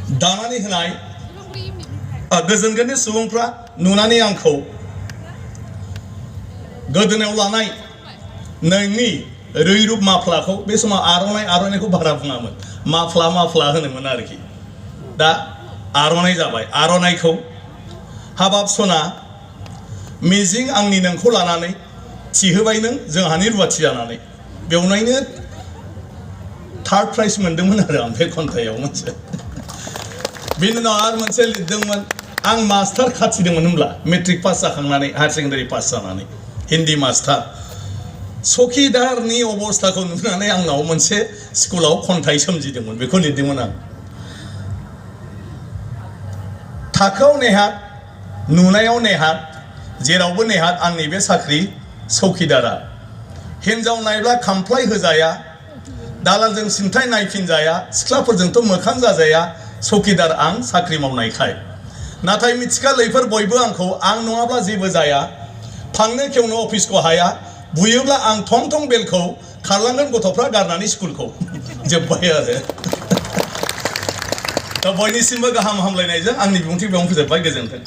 दानानै होनाय गोजोनगोननि सुबुंफ्रा नुनानै आंखौ गोदोनायाव लानाय नोंनि रैरुप माफ्लाखौ बे समाव आर'नाइखौ बारा बुङामोन माफ्ला होनोमोन आरोखि दा आर'नाइ जाबाय आर'नाइखौ हाबाब सना मिजिं आंनि नोंखौ लानानै थिहोबाय नों जोंहानि रुवाथि जानानै बेवनायनो थार्ड प्राइज मोनदोंमोन आरो आं बे खन्थाइयाव मोनसे बेनि उनाव आरो मोनसे लिरदोंमोन आं मास्टार खाथिदोंमोन होनब्ला मेट्रिक पास जाखांनानै हायार सेकेन्डारि पास जानानै हिन्दी मास्टार सखिदारनि अबस्थाखौ नुनानै आंनाव मोनसे स्कुलाव खन्थाइ सोमजिदोंमोन बेखौ लिरदोंमोन आं थाखोआव नेहात नुनायाव नेहात जेरावबो नेहात आंनि बे साख्रि सौखिदारा हिन्जाव नायब्ला खामफ्लाय होजाया दालालजों सिन्थाय नायफिनजाया सिख्लाफोरजोंथ' मोखां जाजाया सौखिदार आं साख्रि मावनायखाय नाथाय मिथिखालैफोर बयबो आंखौ आं नङाब्ला जेबो जाया फांनो खेवनो अफिसखौ हाया बुयोब्ला आं थं थं बेलखौ खारलांगोन गथ'फ्रा गारनानै स्कुलखौ जोब्बाय आरो दा बयनिसिमबो गाहाम हामलायनायजों आंनि बिबुंथि बेयावनो फोजोबबाय गोजोन्थों